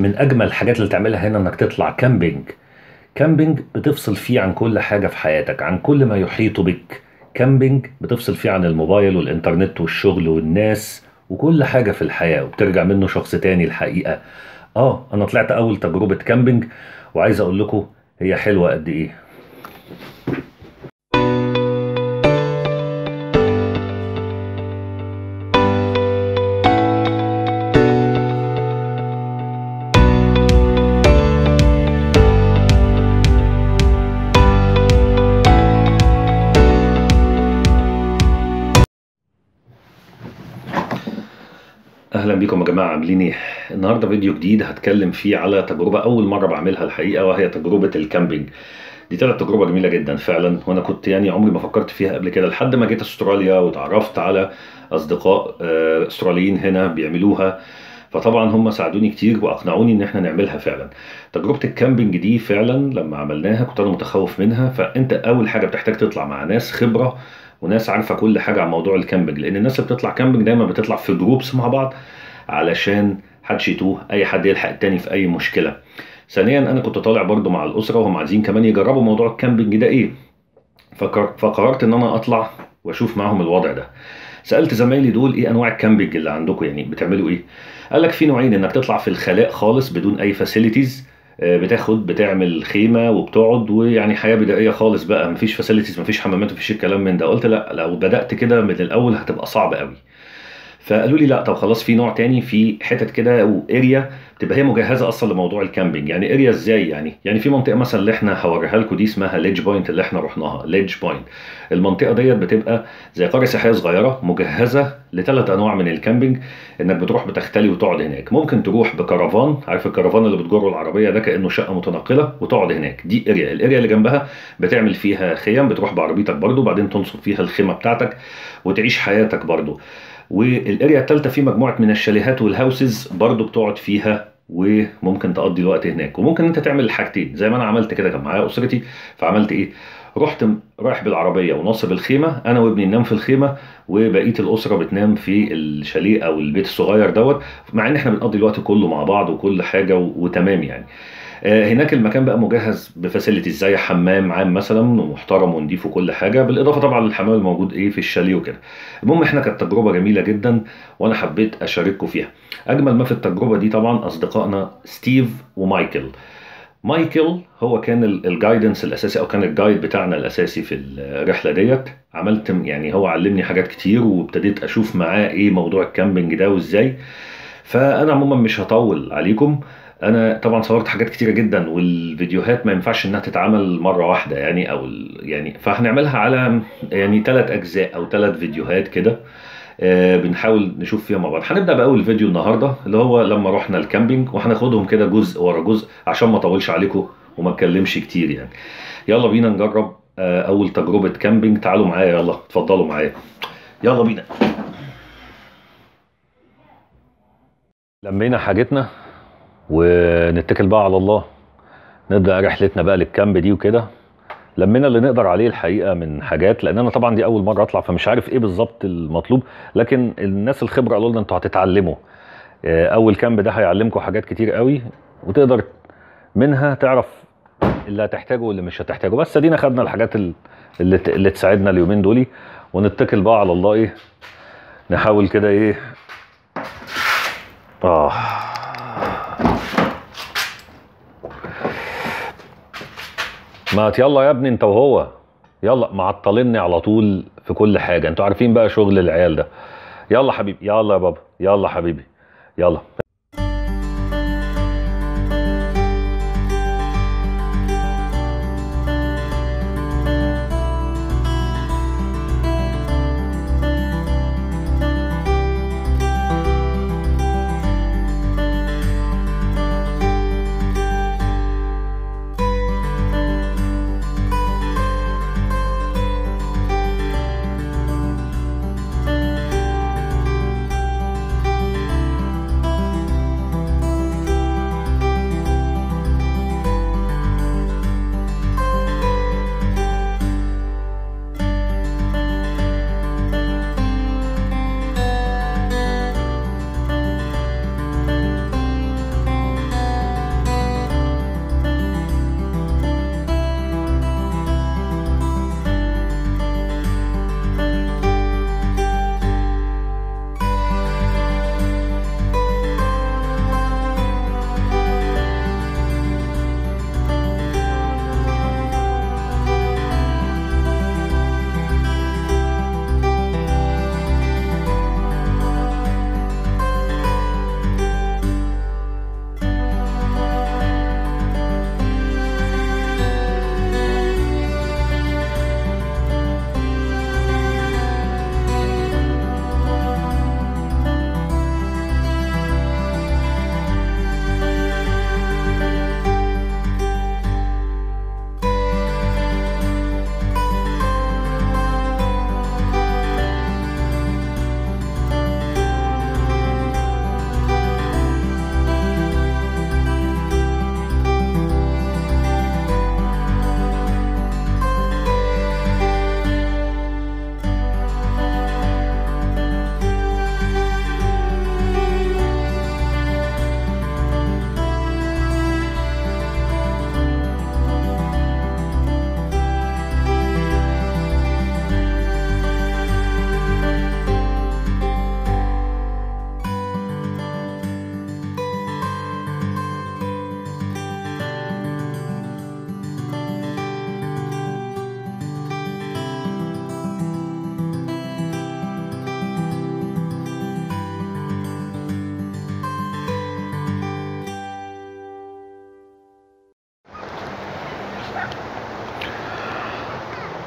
من اجمل الحاجات اللي تعملها هنا انك تطلع camping. camping بتفصل فيه عن كل حاجة في حياتك، عن كل ما يحيط بك. camping بتفصل فيه عن الموبايل والانترنت والشغل والناس وكل حاجة في الحياة، وبترجع منه شخص تاني الحقيقة. انا طلعت اول تجربة camping وعايز اقول لكم هي حلوة قد ايه. اهلا بيكم يا جماعة، عاملين ايه؟ النهارده فيديو جديد هتكلم فيه على تجربه اول مرة بعملها الحقيقة، وهي تجربه ال camping. دي طلعت تجربه جميلة جدا فعلا، وانا كنت يعني عمري ما فكرت فيها قبل كده لحد ما جيت استراليا وتعرفت على اصدقاء استراليين هنا بيعملوها، فطبعا هم ساعدوني كتير واقنعوني ان احنا نعملها فعلا. تجربه ال camping دي فعلا لما عملناها كنت انا متخوف منها. فانت اول حاجة بتحتاج تطلع مع ناس خبره وناس عارفه كل حاجة عن موضوع ال camping، لان الناس اللي بتطلع camping دايما بتطلع في groups مع بعض علشان حدش يتوه، اي حد يلحق التاني في اي مشكلة. ثانيا انا كنت طالع برضو مع الاسرة وهم عايزين كمان يجربوا موضوع ال camping ده ايه، فقررت ان انا اطلع واشوف معاهم الوضع ده. سالت زمايلي دول ايه انواع ال camping اللي عندكم، يعني بتعملوا ايه؟ قال لك في نوعين، انك تطلع في الخلاء خالص بدون اي facilities، بتاخد بتعمل خيمة وبتقعد ويعني حياة بدائية خالص بقى، مفيش facilities مفيش حمامات مفيش الكلام من ده. قلت لا، لو بدات كده من الاول هتبقى صعب قوي. فقالوا لي لا، طب خلاص في نوع تاني، في حتت كده و area بتبقى هي مجهزة اصلا لموضوع ال camping. يعني area ازاي؟ يعني في منطقة مثلا اللي احنا هوريها لكم دي اسمها Ledge Point، اللي احنا رحناها Ledge Point. المنطقة ديت بتبقى زي قرية سياحية صغيرة مجهزة لثلاث انواع من ال camping، انك بتروح بتختلي وتقعد هناك. ممكن تروح بكرفان، عارف الكرفان اللي بتجره العربية ده كانه شقه متنقله، وتقعد هناك. دي area. ال area اللي جنبها بتعمل فيها خيم، بتروح بعربيتك برده وبعدين تنصب فيها الخيمة بتاعتك وتعيش حياتك برده. وال area الثالثة في مجموعة من الشاليهات وال houses برضو بتقعد فيها وممكن تقضي الوقت هناك. وممكن انت تعمل الحاجتين زي ما انا عملت كده، كان معايا اسرتي، فعملت ايه؟ رحت رايح بالعربية ونصب الخيمة، انا وابني ننام في الخيمة وبقية الاسرة بتنام في الشاليه او البيت الصغير دوت، مع ان احنا بنقضي الوقت كله مع بعض وكل حاجة وتمام يعني. هناك المكان بقى مجهز ب facilities زي حمام عام مثلا ومحترم ونضيف وكل حاجة، بالاضافة طبعا للحمام الموجود ايه في الشاليه وكده. المهم احنا كانت تجربه جميلة جدا وانا حبيت اشارككم فيها. اجمل ما في التجربة دي طبعا اصدقائنا ستيف ومايكل. مايكل هو كان ال guidance الاساسي او كان ال guide بتاعنا الاساسي في الرحلة ديت. عملت يعني هو علمني حاجات كتير وابتديت اشوف معاه ايه موضوع ال camping ده وازاي. فانا عموما مش هطول عليكم، انا طبعا صورت حاجات كتيرة جدا والفيديوهات ما ينفعش انها تتعمل مرة واحدة يعني، او يعني فهنعملها على يعني 3 اجزاء او 3 فيديوهات كده، بنحاول نشوف فيها مع بعض. هنبدا باول فيديو النهارده اللي هو لما رحنا ال camping، وهناخدهم كده جزء ورا جزء عشان ما اطولش عليكم وما اتكلمش كتير يعني. يلا بينا نجرب اول تجربه camping. تعالوا معايا، يلا اتفضلوا معايا، يلا بينا. لمينا حاجتنا ونتكل بقى على الله، نبدأ رحلتنا بقى لل camp دي وكده. لمينا اللي نقدر عليه الحقيقة من حاجات، لأن أنا طبعا دي أول مرة أطلع فمش عارف إيه بالظبط المطلوب، لكن الناس الخبرة قالوا لنا أنتوا هتتعلموا. أول camp ده هيعلمكم حاجات كتير قوي وتقدر منها تعرف اللي هتحتاجه واللي مش هتحتاجه. بس ادينا خدنا الحاجات اللي تساعدنا اليومين دولي، ونتكل بقى على الله. إيه نحاول كده إيه ما يلا يا ابني انت وهو، يلا معطلني على طول في كل حاجة، انتوا عارفين بقى شغل العيال ده. يلا حبيبي، يلا يا بابا، يلا حبيبي، يلا.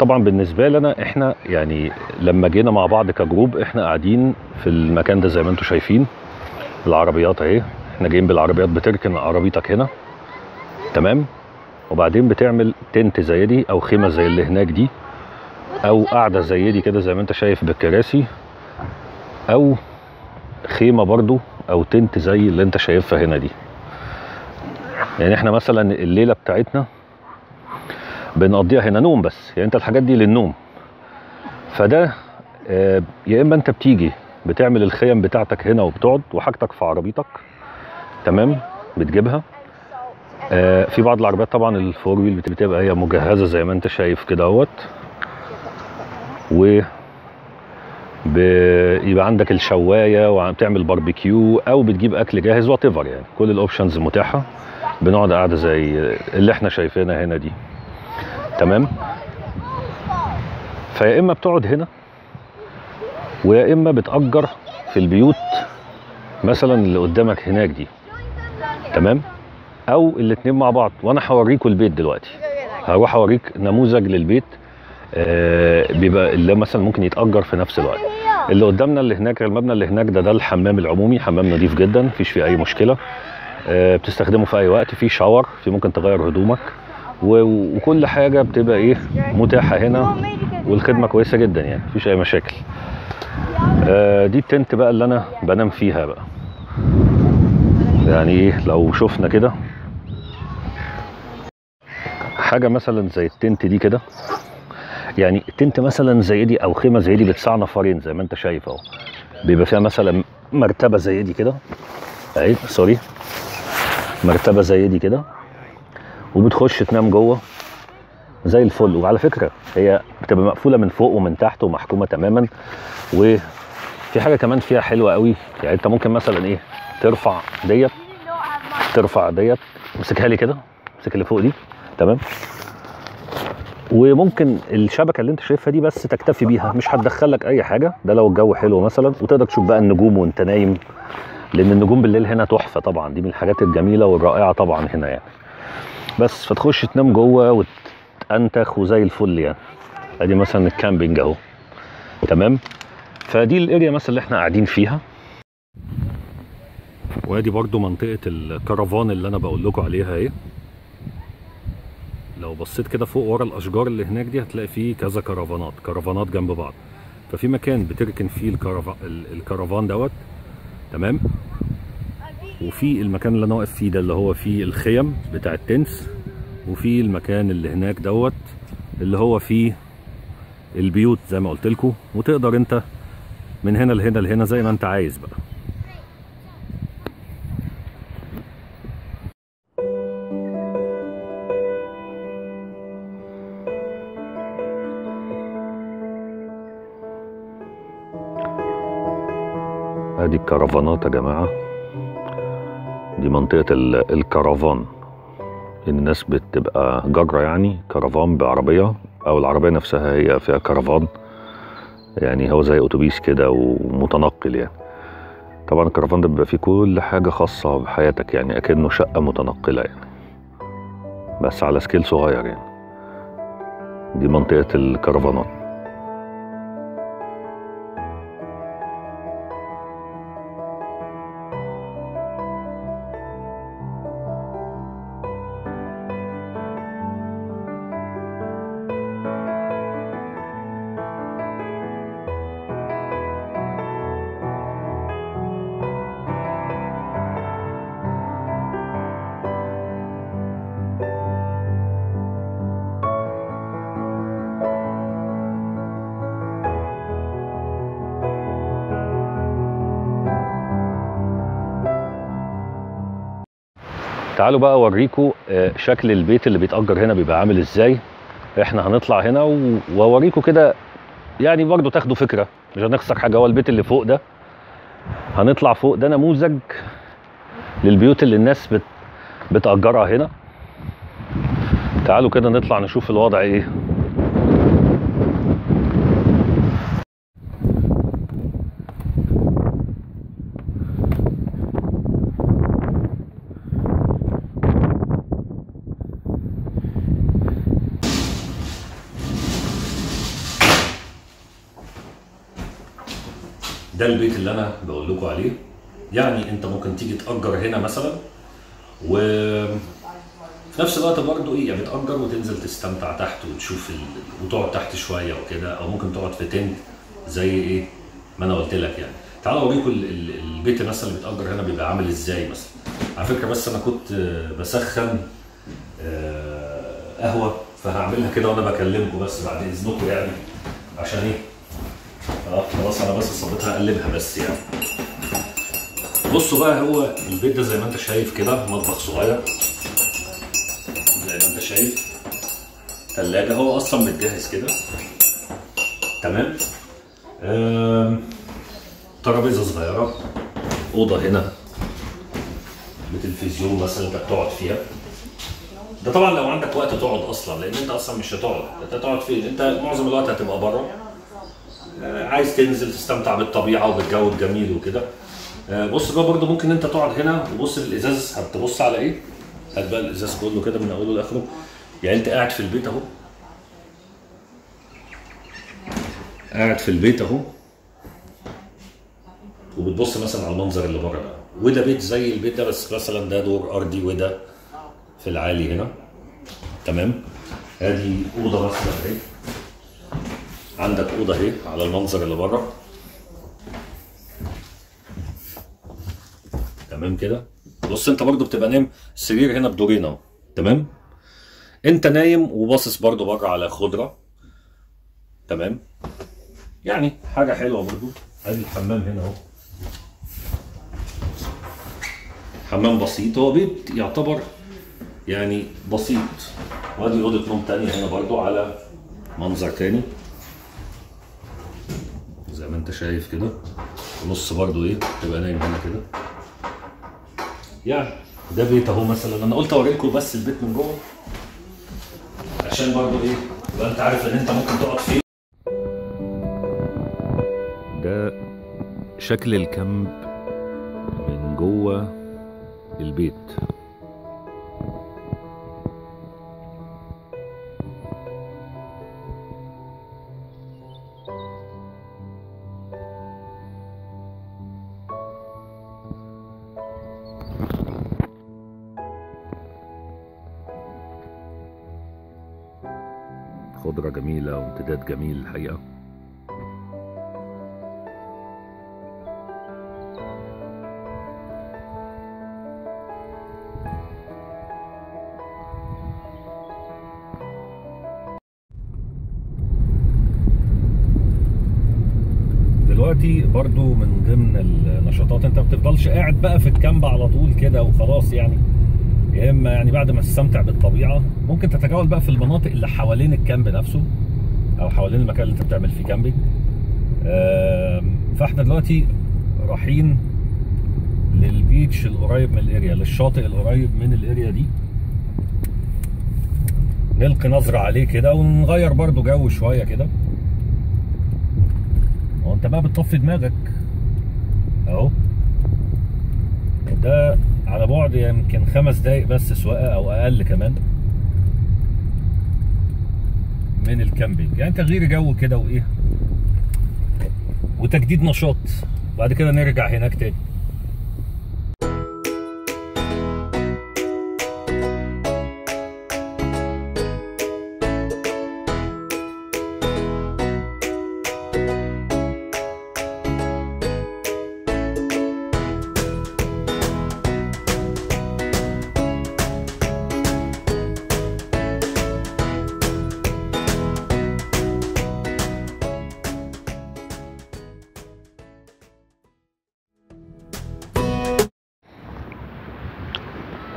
طبعا بالنسبة لنا احنا يعني لما جينا مع بعض ك group، احنا قاعدين في المكان ده زي ما انتم شايفين، العربيات اهي، احنا جايين بالعربيات، بتركن عربيتك هنا تمام، وبعدين بتعمل tent زي دي او خيمة زي اللي هناك دي، او قاعدة زي دي كده زي ما انت شايف بالكراسي، او خيمة برضو او tent زي اللي انت شايفها هنا دي. يعني احنا مثلا الليلة بتاعتنا بنقضيها هنا نوم بس، يعني انت الحاجات دي للنوم. فده يا اما انت بتيجي بتعمل الخيم بتاعتك هنا وبتقعد وحاجتك في عربيتك تمام بتجيبها. في بعض العربيات طبعا ال four wheel بتبقى هي مجهزة زي ما انت شايف كده اهوت، و بيبقى عندك الشوايه وبتعمل باربيكيو او بتجيب اكل جاهز whatever، يعني كل ال options متاحة. بنقعد قاعدة زي اللي احنا شايفينها هنا دي تمام. فيا اما بتقعد هنا، ويا اما بتأجر في البيوت مثلا اللي قدامك هناك دي تمام، او الاتنين مع بعض. وانا هوريكم البيت دلوقتي، هروح اوريك نموذج للبيت بيبقى اللي مثلا ممكن يتأجر في نفس الوقت. اللي قدامنا اللي هناك، المبنى اللي هناك ده الحمام العمومي، حمام نظيف جدا مفيش فيه اي مشكلة، بتستخدمه في اي وقت، في شاور، في ممكن تغير هدومك، وكل حاجة بتبقى ايه متاحة هنا، والخدمة كويسة جدا يعني مفيش اي مشاكل. دي التنت بقى اللي انا بنام فيها بقى. يعني ايه لو شفنا كده حاجة مثلا زي ال tent دي كده، يعني tent مثلا زي دي او خيمة زي دي بتسع نفرين زي ما انت شايف اهو، بيبقى فيها مثلا مرتبه زي دي كده اهي، sorry، مرتبه زي دي كده، وبتخش تنام جوه زي الفل. وعلى فكرة هي بتبقى مقفولة من فوق ومن تحت ومحكومه تماما. وفي حاجة كمان فيها حلوة قوي، يعني انت ممكن مثلا ايه ترفع ديت، ترفع ديت، امسكها لي كده، امسك اللي فوق دي تمام، وممكن الشبكة اللي انت شايفها دي بس تكتفي بيها، مش هتدخلك اي حاجة. ده لو الجو حلو مثلا، وتقدر تشوف بقى النجوم وانت نايم، لان النجوم بالليل هنا تحفة طبعا، دي من الحاجات الجميلة والرائعه طبعا هنا يعني. بس فتخش تنام جوه وتنتخ وزي الفل يعني. ادي مثلا ال camping اهو تمام. فدي ال area مثلا اللي احنا قاعدين فيها، وادي برضو منطقة الكرفان اللي انا بقول لكم عليها اهي. لو بصيت كده فوق ورا الاشجار اللي هناك دي هتلاقي فيه كذا كرفانات، كرفانات جنب بعض. ففي مكان بتركن فيه الكرفان دوت تمام، وفي المكان اللي انا واقف فيه ده اللي هو فيه الخيم بتاع ال tents، وفي المكان اللي هناك دوت اللي هو فيه البيوت زي ما قلت لكم. وتقدر انت من هنا لهنا لهنا زي ما انت عايز بقى. ادي الكرفانات يا جماعة، دي منطقة الكرفان. الناس بتبقى جرة يعني كرفان بعربية، او العربية نفسها هي فيها كرفان، يعني هو زي اتوبيس كده ومتنقل يعني. طبعا الكرفان ده بيبقى فيه كل حاجة خاصة بحياتك، يعني اكنه شقة متنقلة يعني، بس على scale صغير يعني. دي منطقة الكرفانات. تعالوا بقى اوريكم شكل البيت اللي بيتأجر هنا بيبقى عامل ازاي. احنا هنطلع هنا واوريكم كده يعني برضو تاخدوا فكرة، مش هنخسر حاجة. هو البيت اللي فوق ده هنطلع فوق، ده نموذج للبيوت اللي الناس بتأجرها هنا. تعالوا كده نطلع نشوف الوضع ايه. ده البيت اللي انا بقول لكم عليه. يعني انت ممكن تيجي تأجر هنا مثلا، و في نفس الوقت برضه ايه يعني بتأجر وتنزل تستمتع تحت وتشوف وتقعد تحت شوية وكده، او ممكن تقعد في tent زي ايه ما انا قلت لك يعني. تعالوا اوريكم البيت مثلا اللي بيتأجر هنا بيبقى عامل ازاي مثلا. على فكرة بس انا كنت بسخن قهوة، فهعملها كده وانا بكلمكم بس بعد اذنكم يعني، عشان ايه خلاص انا بس صبيتها اقلبها بس يعني. بصوا بقى، هو البيت ده زي ما انت شايف كده مطبخ صغير زي ما انت شايف، ثلاجه، هو اصلا متجهز كده تمام. ترابيزة صغيرة، اوضة هنا بتلفزيون مثلا انت بتقعد فيها. ده طبعا لو عندك وقت تقعد اصلا، لان انت اصلا مش هتقعد، انت هتقعد فين؟ انت معظم الوقت هتبقى بره، عايز تنزل تستمتع بالطبيعة وبالجو الجميل وكده. بص بقى برده ممكن انت تقعد هنا وبص الازاز، هتبص على ايه؟ هات بقى الازاز كله كده من اوله لاخره. يعني انت قاعد في البيت اهو، قاعد في البيت اهو، وبتبص مثلا على المنظر اللي بره ده. وده بيت زي البيت ده، بس مثلا ده دور ارضي وده في العالي هنا تمام. ادي اوضة مثلا اهي، عندك اوضة اهي على المنظر اللي بره تمام كده. بص انت برضو بتبقى نايم، السرير هنا بدورين اهو تمام، انت نايم وباصص برضو بره على خضرة تمام، يعني حاجة حلوة برضو. ادي الحمام هنا اهو، حمام بسيط، هو بيت يعتبر يعني بسيط. وادي اوضة نوم تانية هنا برضو على منظر تاني زي ما انت شايف كده. نص برضو ايه تبقى نايم هنا كده يعني. ده بيت اهو مثلا، انا قلت اوريلكم بس البيت من جوه عشان برضو ايه يبقى انت عارف ان انت ممكن تقعد فيه. ده شكل ال camp من جوه البيت. خضرة جميلة وامتداد جميل الحقيقة. دلوقتي برضو من ضمن النشاطات، انت ما بتفضلش قاعد بقى في ال camp على طول كده وخلاص يعني، يا اما يعني بعد ما تستمتع بالطبيعة ممكن تتجول بقى في المناطق اللي حوالين ال camp نفسه او حوالين المكان اللي انت بتعمل فيه camping. فاحنا دلوقتي رايحين لل beach القريب من ال area، للشاطئ القريب من ال area دي، نلقي نظره عليه كده ونغير برضو جو شوية كده. وانت بقى بتطفي دماغك اهو. ده على بعد يمكن 5 دقايق بس سواقة او اقل كمان من ال camping، يعني تغيير جو كده وايه وتجديد نشاط، بعد كده نرجع هناك تاني.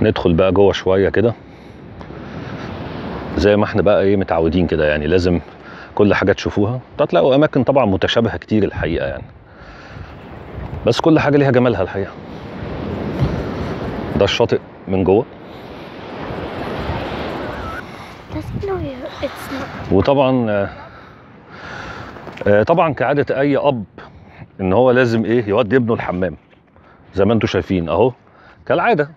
ندخل بقى جوه شوية كده زي ما احنا بقى ايه متعودين كده، يعني لازم كل حاجة تشوفوها. هتلاقوا اماكن طبعا متشابهة كتير الحقيقة يعني، بس كل حاجة ليها جمالها الحقيقة. ده الشاطئ من جوه، وطبعا طبعا كعادة اي اب ان هو لازم ايه يودي ابنه الحمام زي ما انتم شايفين اهو كالعادة.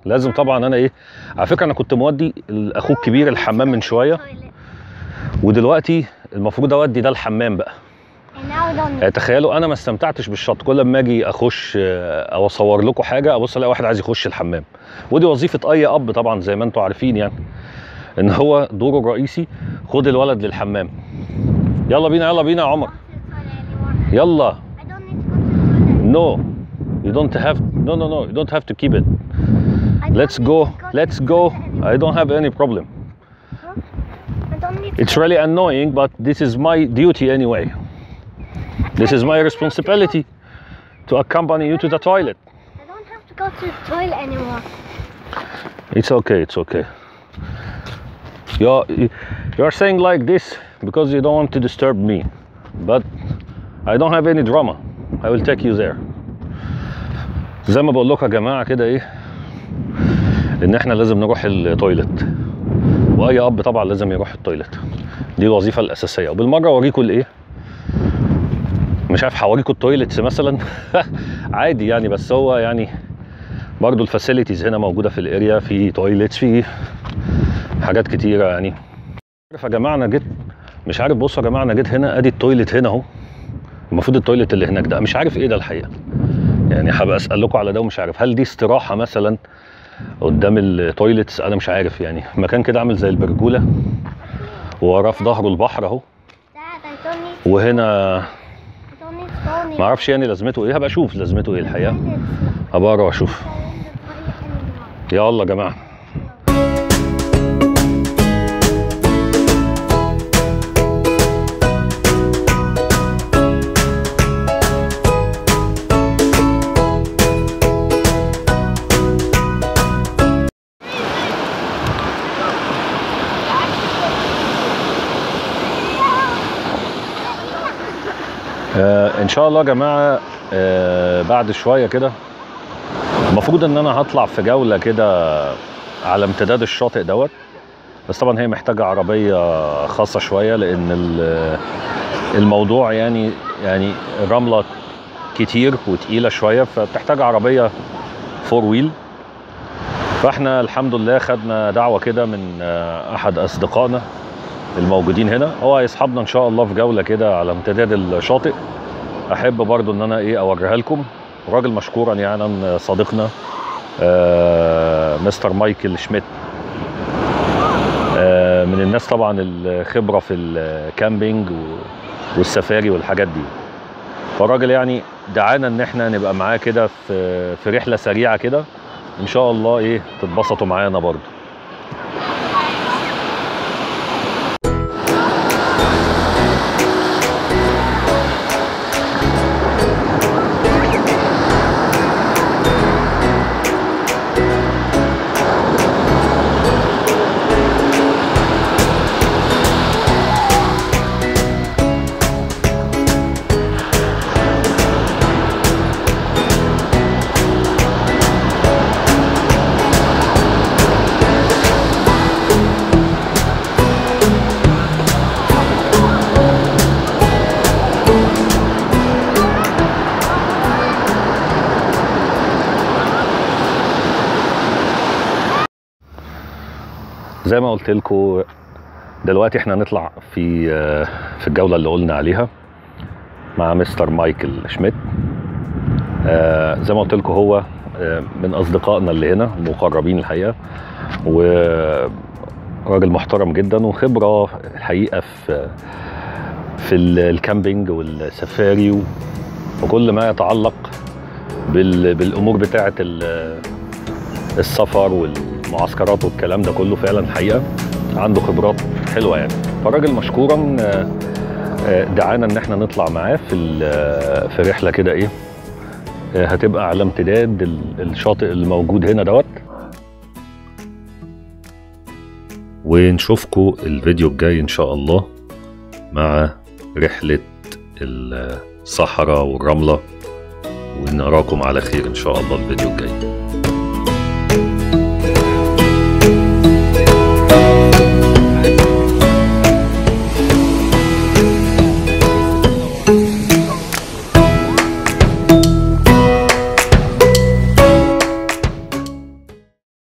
لازم طبعا انا ايه، على فكرة انا كنت مودي اخوك الكبير الحمام من شوية، ودلوقتي المفروض اودي ده الحمام بقى. تخيلوا انا ما استمتعتش بالشط، كل ما اجي اخش او اصور لكم حاجة ابص الاقي واحد عايز يخش الحمام، ودي وظيفة اي اب طبعا زي ما انتم عارفين يعني، ان هو دوره الرئيسي خد الولد للحمام. يلا بينا يلا بينا يا عمر، يلا. No, you don't have, no no no, you don't have to keep it. Let's go, let's go. I don't have any problem. It's really annoying, but this is my duty anyway. This is my responsibility to accompany you to the toilet. I don't have to go to the toilet anymore. It's okay, it's okay. You're saying like this because you don't want to disturb me, but I don't have any drama. I will take you there. زي ما بقول لكم يا جماعة كده ايه، ان احنا لازم نروح ال toilet، واي اب طبعا لازم يروح ال toilet، دي الوظيفة الاساسية. وبالمره اوريكم الايه، مش عارف هوريكم ال toilets مثلا عادي يعني، بس هو يعني برضو ال facilities هنا موجودة في ال area، في toilets، في حاجات كتيرة يعني. عارف يا جماعة انا جيت، مش عارف، بصوا يا جماعة انا جيت هنا، ادي ال toilet هنا اهو، المفروض ال toilet اللي هناك ده، مش عارف ايه ده الحقيقة يعني، هبقى اسال لكم على ده ومش عارف هل دي استراحة مثلا قدام ال toilets، انا مش عارف يعني، مكان كده عامل زي البرجوله ووراه في ظهره البحر اهو، وهنا ما اعرفش يعني لازمته ايه، هبقى اشوف لازمته ايه الحقيقة، هبقى اروح اشوف. يلا يا جماعة. ان شاء الله يا جماعة بعد شوية كده المفروض ان انا هطلع في جولة كده على امتداد الشاطئ دوت، بس طبعا هي محتاجه عربية خاصة شوية، لان الموضوع يعني الرملة كتير وتقيله شوية، فبتحتاج عربية four wheel. فاحنا الحمد لله خدنا دعوه كده من احد اصدقائنا الموجودين هنا، هو هيصحبنا ان شاء الله في جولة كده على امتداد الشاطئ. احب برضو ان انا ايه اوريها لكم. راجل مشكورا يعني صديقنا مستر مايكل شميت، من الناس طبعا الخبرة في ال camping والسفاري والحاجات دي، فالراجل يعني دعانا ان احنا نبقى معاه كده في رحله سريعة كده، ان شاء الله ايه تتبسطوا معانا برضو. زي ما قلت لكم دلوقتي احنا هنطلع في الجولة اللي قلنا عليها مع مستر مايكل شميت. زي ما قلت لكم هو من اصدقائنا اللي هنا المقربين الحقيقة، وراجل محترم جدا وخبرة الحقيقة في ال camping والسفاري وكل ما يتعلق بالامور بتاعة السفر والمعسكرات والكلام ده كله. فعلا الحقيقة عنده خبرات حلوة يعني. فالراجل مشكورا دعانا ان احنا نطلع معاه في رحله كده ايه هتبقى على امتداد الشاطئ اللي موجود هنا دوت. ونشوفكم الفيديو الجاي ان شاء الله مع رحله الصحراء والرمله، ونراكم على خير ان شاء الله الفيديو الجاي.